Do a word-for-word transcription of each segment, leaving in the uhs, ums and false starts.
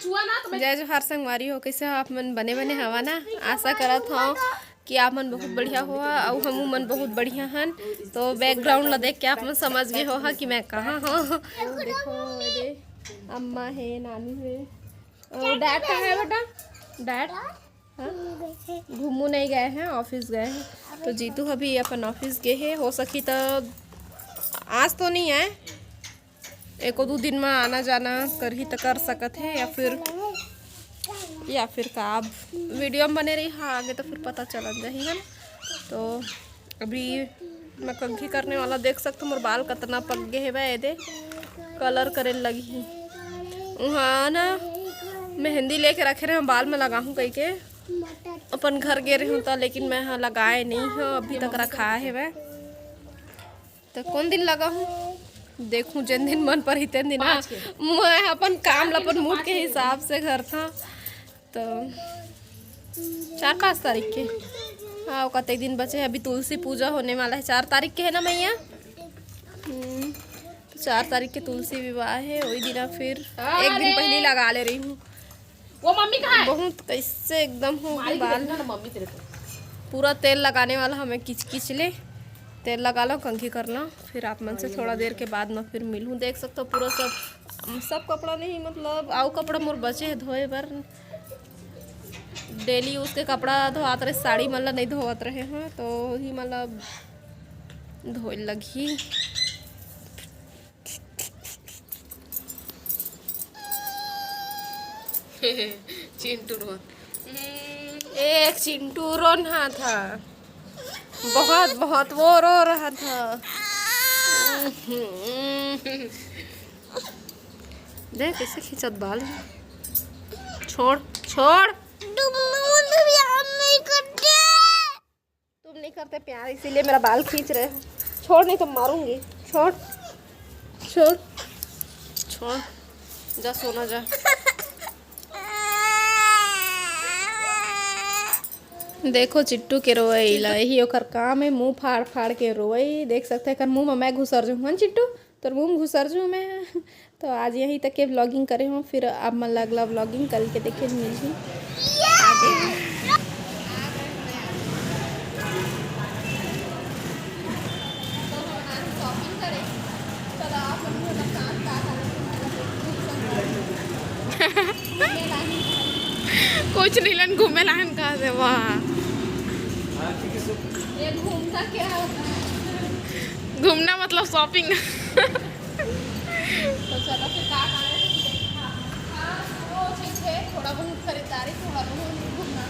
जय जोहार संगवारी हो, कइसे हो आप मन? बने बने हवा ना? आशा करत हव कि आप मन बहुत बढ़िया हो, अउ हमू मन बहुत बढ़िया हन। तो बैकग्राउंड ला देख के आप मन समझ गए हो कि मैं कहाँ हव। देखो, अम्मा हे, नानू हे, अउ डैड कहाँ हे बेटा? डैड हाँ? घूमू नहीं गए हैं, ऑफिस गए हैं। तो जीतू अभी अपन ऑफिस गए हे, हो सकी तो आज तो नहीं आए, एको दू दिन में आना जाना करही तो कर सकत हे, या फिर या फिर का अब वीडियो में बने रही। हाँ, आगे तो फिर पता चलन जाही, है ना? तो अभी मैं कंघी करने वाला, देख सकते हो मोर बाल कतना पक गए हे बे, एदे कलर करे लगही। वहाँ ना मेहंदी लेके रखे रहे, बाल में लगाहूँ कह के अपन घर गे रहे हूँ तो, लेकिन मैं हाँ लगाए नहीं हूँ, अभी तक रखा हे बे। तो कौन दिन लगाहूँ, देखूँ, जिन दिन मन पर ही तेन दिन। हाँ, मैं अपन काम ला अपन मूड के हिसाब से करथों। तो चार पाँच तारीख के, हाँ, वो कतेक दिन बचे हे। अभी तुलसी पूजा होने वाला है, चार तारीख के है ना मैया? हम्म, तो चार तारीख के तुलसी विवाह है, वही दिन फिर एक दिन पहले लगा ले रही हूँ। वो मम्मी कहाँ है? बहुत कैसे एकदम हो गए बाल, मम्मी तेरे को। पूरा तेल लगाने वाला हमें किच किच ले, तेल लगा लो, कंघी कर लो, फिर आप मन से थोड़ा देर के बाद मैं फिर मिलूँ। देख सकते हो पूरा सब, सब कपड़ा नहीं, मतलब आउ कपड़ा मोर बचे है धोए बर। डेली यूज के कपड़ा धोआत रहे, साड़ी मन ला नहीं धोवत रहे हैं, तो ही मतलब धोए लगही। चिंटू रो, हम्म, एक चिंटू रोना था, बहुत बहुत वो रो रहा था। हम्म। देख कैसे खींचत बाल है। छोड़, छोड़। तुम नहीं करते प्यार, इसीलिए मेरा बाल खींच रहे हो। छोड़, नहीं तो मारूंगी। छोड़, छोड़, छोड़, जा सोना जा। देखो चिट्टू के रोवई ला, यही ओकर काम है, मुंह फाड़ फाड़ के रोवई। देख सकते हैं, एकर मुंह में मैं घुसर जाऊँ, हाँ चिट्टू, तोर मुंह में घुसर जाऊँ मैं। तो आज यहीं तक के व्लॉगिंग करे हूँ, फिर आप मन ला अगला व्लॉगिंग कल के देखे मिलही आगे। कुछ नहीं लन, घूमे लाहन कहा से, वाह। ये घूमना क्या होता है? घूमना मतलब शॉपिंग। तो चलो फिर का, का, हाँ, वो ठीक है, थोड़ा बहुत खरीदारी, थोड़ा बहुत घूमना।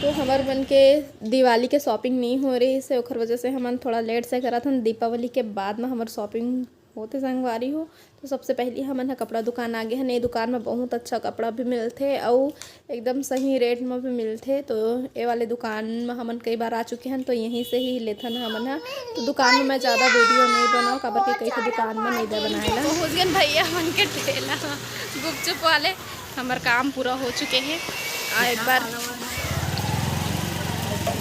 तो हमर मन के दिवाली के शॉपिंग नहीं हो रही से, ओखर वजह से हमन थोड़ा लेट से करत हन। दीपावली के बाद में हमर शॉपिंग होते संगवारी हो। तो सबसे पहले हमन ह कपड़ा दुकान आ गे हन। ये दुकान में बहुत अच्छा कपड़ा भी मिलथे अउ एकदम सही रेट में भी मिलथे। तो ये वाले दुकान में हमन कई बार आ चुके हन, तो यहीं से ही लेथन हमन ह। तो दुकान में मैं ज़्यादा वीडियो नहीं बनाऊँ, काबर के कई ठो दुकान में नहीं दे बनाए ला। पहुँच गए भैया मन के ठेला में, गुपचुप वाले। हमर काम पूरा हो चुके हे। आ, एक बार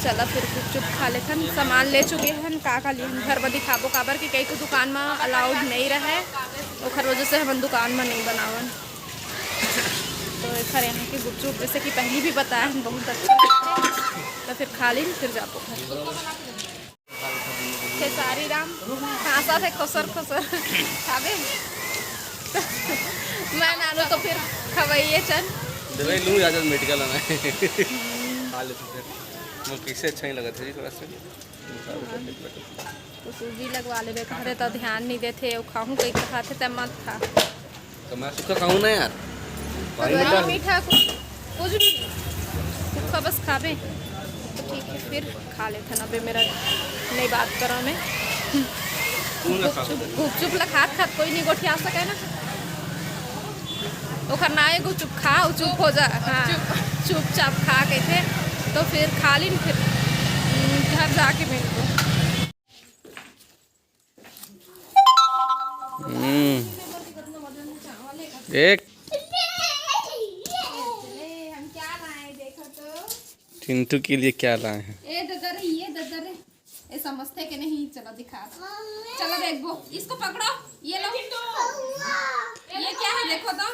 चला फिर गुपचुप खा लेथन। सामान ले चुके हन, का का लिए घर बर दिखाबो, काबर कि कई को दुकान में अलाउड नहीं रहे, ओखर वजह से हमन दुकान में नहीं बनावन। तो एखर यहाँ के गुपचुप, जैसे कि पहली भी बताए हन, बहुत अच्छा लगथे। तो फिर खा लीन, फिर जाबो घर। खेसारी राम हाँसत हे खोसर खोसर। खाबे? मैं नानू तो फिर खवइये चन। दवाई लूँ, इजाजत मेडिकल आना है। खा लेते फिर। वो कैसे अच्छा ही लगा था जी, थोड़ा सा। तो सूजी लगवा लेबे, कहरे तो ध्यान नहीं देथे, वो खाहूँ कहीं खाथे, तब मत खा। तो मैं सुखा खाऊँ ना यार। भाई अरे बेटा। मीठा कुछ, कुछ भी नहीं। सूखा बस खाबे। तो ठीक है, फिर खा लेथन। अबे मेरा नहीं बात करा मैं। कौन सा गुपचुप, गुपचुप ला खात खात कोई नहीं गोठिया सके ना। ओखर ना एगो चुप खा, उ चुप हो जा। हाँ, चुप। चुपचाप खा कहिथे। तो फिर खा लीन, फिर घर जाके मिलबो। हम्म। एक। चिंटू के लिए क्या लाए हैं? ए ददर, ये ददर, ए समझते के नहीं, चलो दिखा। चलो देखबो, इसको पकड़ो, ये लो। ये क्या है देखो तो।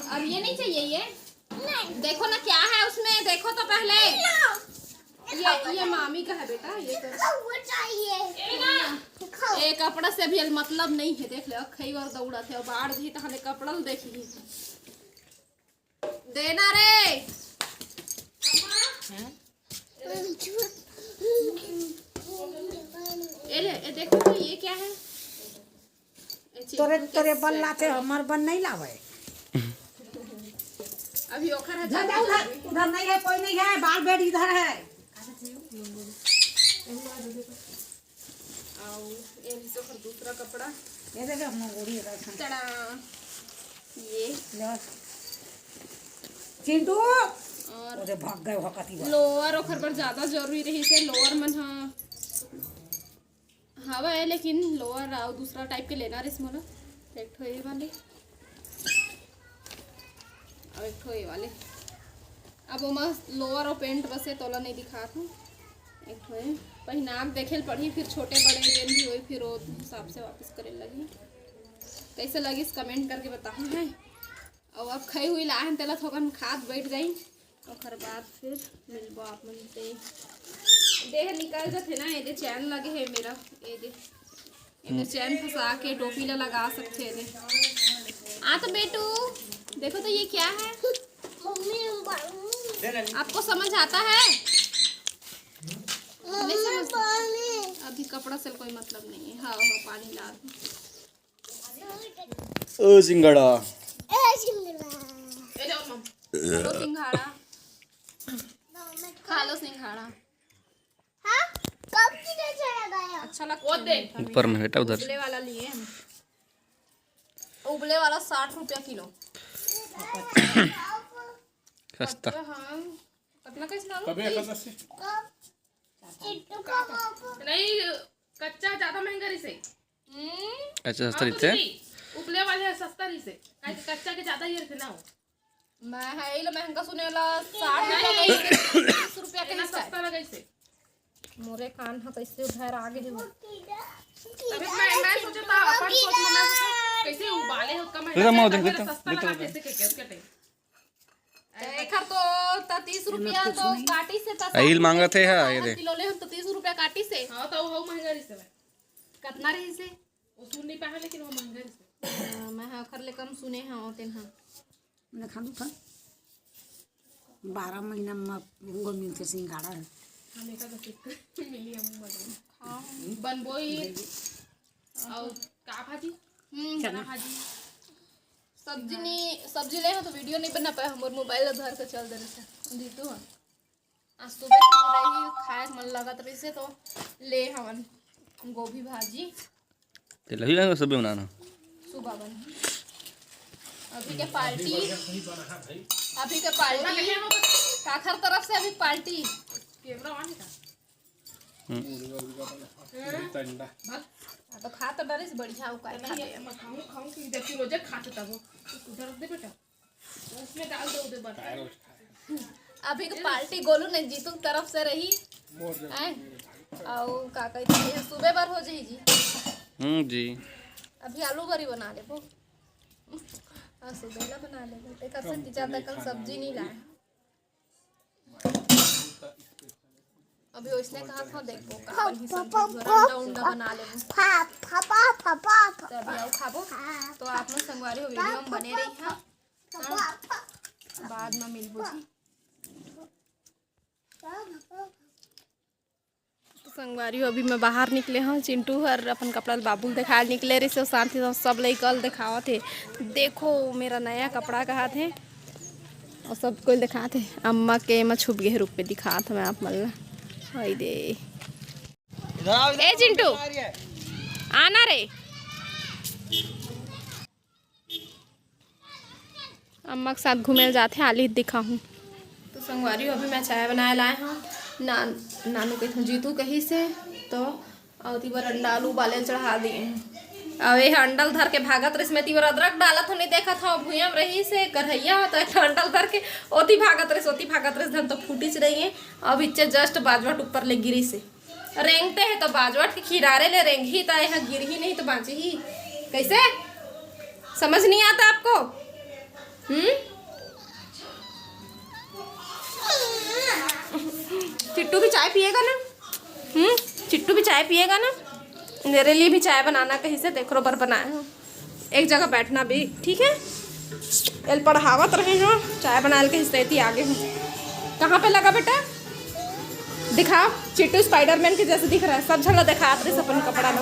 अब ये नहीं चाहिए, ये देखो ना क्या है उसमें, देखो तो पहले। ये ये मामी का है बेटा, ये तो। ये कपड़ा से भी मतलब नहीं है, देख ले, खई और दौड़त है, बाढ़ दी तहले कपड़ा ल देखी। देना रे। ए ले, ए देखो तो ये क्या है? ए चिंटू तोरे के तोरे बन set। लाते, हमर बन नहीं लावे। अभी ओखर है जा, जा उधर, उधर नहीं है, कोई नहीं है, बाल बेड इधर है। आओ, ये भी तो ओखर दूसरा कपड़ा। ये देखे हम गोरी इधर से। टड़ा। ये ले। चिंटू। और अरे भाग गए वहाँ कती बार। लोअर ओखर पर ज्यादा जरूरी रही से, लोअर मन हा हवा है, लेकिन लोअर और दूसरा टाइप के लेना रहिस मोला। तो एक ठो ये वाले और एक ठो ये वाले। अब ओमा लोअर और पैंट बस है, तोला नहीं दिखात हूँ। एक ठो ये पहिना के देखे ल पड़ही, फिर छोटे बड़े जेन भी होई, फिर वो हिसाब से वापस करे लगी। कैसे लगिस कमेंट करके बताहू है। और अब खई हुई लाहन तेला थोकन खात बैठ गई। ओकर बाद फिर मिलबो आप मन से। देह निकल जाथे ना, एदे चैन लगे है मेरा, एदे, एदे चैन फंसा के टोपी ला लगा सकथे एदे। आ तो बेटू, देखो तो ये क्या है? मम्मी, पानी। आपको समझ आता है? नहीं समझ। अभी कपड़ा से कोई मतलब नहीं है। हाँ, हाँ, पानी ला। ओ सिंघाड़ा। ए सिंघाड़ा। खा लो सिंघाड़ा। हाँ? कब की चला गया? अच्छा लगता वो है देख। मीठा ऊपर में बेटा, उधर। उबले वाला लिए हम। उबले वाला साठ रुपया किलो। सस्ता। हाँ। कितना कैसे नाम? कभी एकादशी। कब? चिट्टू का पापा। नहीं, कच्चा ज्यादा महंगा रहिसे। हम्म। अच्छा, सस्ता रहिथे। उबले वाले ह सस्ता रहिसे, काहे कि कच्चा के ज्यादा ये रहिथे ना हो। मैं है, ये लो महंगा सुने वाला, साठ रुपया का, तीस रुपया के इतना हिस्सा है। सस्ता लगाइसे। मोरे कान ह कैसे उधर आ गए हो। अभी मैं, मैं सोचा था, अपन सोच में मैं सोचा, कैसे उबाले हो, कम है, देखो, मैं देखो, सस्ता देखो, लगा देखो। कैसे के, के, उसके टाइम। तो एखर तो, त तीस रुपया तो काटिस हे, त साठ रुपया मांगत हे, हाँ, ये दे। किलो ले हम तो तीस रुपया काटिस हे। हाँ, तो वो महंगा रहिसे। कितना रहिसे? वो सुन नहीं पाया, लेकिन वो महंगा रहिसे। हाँ, मैं हाँ, ओखर ले कम सुने हाँ, ओतेन हाँ। मैं खा लूँ था। बारह महीना में वो मिलते सिंघाड़ा है। हम एकादशी मिली हम मजा। हाँ। बनबोई। और का भाजी? हम्म। चना भाजी। सब्जी नहीं, सब्जी ले हो तो वीडियो नहीं बना पाए, हमर मोबाइल धर के चल दे रहिसे जीतू ह। आज सुबह से रही खाए मन लगत रहिसे तो ले हवन गोभी भाजी। ते लही लही सब बनाना। सुबह बन। अभी के पार्टी, अभी के पार्टी काखर तरफ से अभी पार्टी। कैमरा ऑन है का? हम्म। हाँ, तो खा तो डरिस बढ़िया, उ काहे खाते? मैं खाऊं, खाऊं कि जबकि रोजे खाते तब वो। तू उधर दे बेटा। उसमें डाल दो उधर बर्तन। अभी के पार्टी गोलू ने जीतू के तरफ से रही। हैं? और का कहते हैं, सुबह बर हो जाई जी। हम्म जी। अभी आलू बरी बना लेबो। और सुबह ला बना लेबो। एक हफ्ते की ज्यादा कल सब्जी नहीं लाए। अभी ओइसने कहा था, देखो, का बनी सब्जी, थोड़ा अंडा उंडा बना लेबो। तो अभी आओ खाबो। तो आप मन संगवारी हो, वीडियो में बने रही हा। हाँ? बाद में मिलबो जी। तो संगवारी हो, अभी मैं बाहर निकले हूँ। चिंटू हर अपन कपड़ा ल बाबू ल देखाए निकले रहिसे, शांति से सब लइका ल देखावत हे। देखो मेरा नया कपड़ा कहत हे, और सब कोई देखात हे। अम्मा के एमा छुप गए रूप पे दिखात हूँ मैं आप मन ला। हई दे। इधर आओ, इधर ए आओ, चिंटू, इधर आ रही है। आना रे। अम्मा के साथ घूमे ल जाथे, आली दिखाहूँ। तो संगवारी हो, अभी मैं चाय बनाए लाए हूँ। ना, नानू कहिथों जीतू कहिसे, तो अउ ओती बर अंडा आलू उबाले ल चढ़ा दिए हूँ। अब ये अंडा ल धर के भागत रहिस, मैं ती बर अदरक डालत हूँ, नहीं देखत हूँ, भुइयां में रहिसे कढ़ैया, तो एक अंडा ल धर के ओती भागत रहिस, ओती भागत रहिस, धन तो फूटिस रही है। अब इच्चे just बाजवट ऊपर ले गिरिसे। रेंगते हैं तो बाजवट के खिरारे ले रेंगही, त यहाँ गिरही नहीं तो बाँचही। कैसे? समझ नहीं आता आपको? हम्म। चिट्टू भी चाय पिएगा ना? हम्म। चिट्टू भी चाय पिएगा ना? मेरे लिए भी चाय बनाना कहीं से, तेकरो बर बनाए हँव। एक जगह बैठना भी ठीक है। एला पढ़ावत रहे हँव, चाय बनाए ल कहिस त एती आगे हँव। कहाँ पे लगा बेटा? दिखाओ। चिट्टू स्पाइडरमैन के जैसे दिख रहा है, सब झन ला देखात रहिस अपन कपड़ा ला।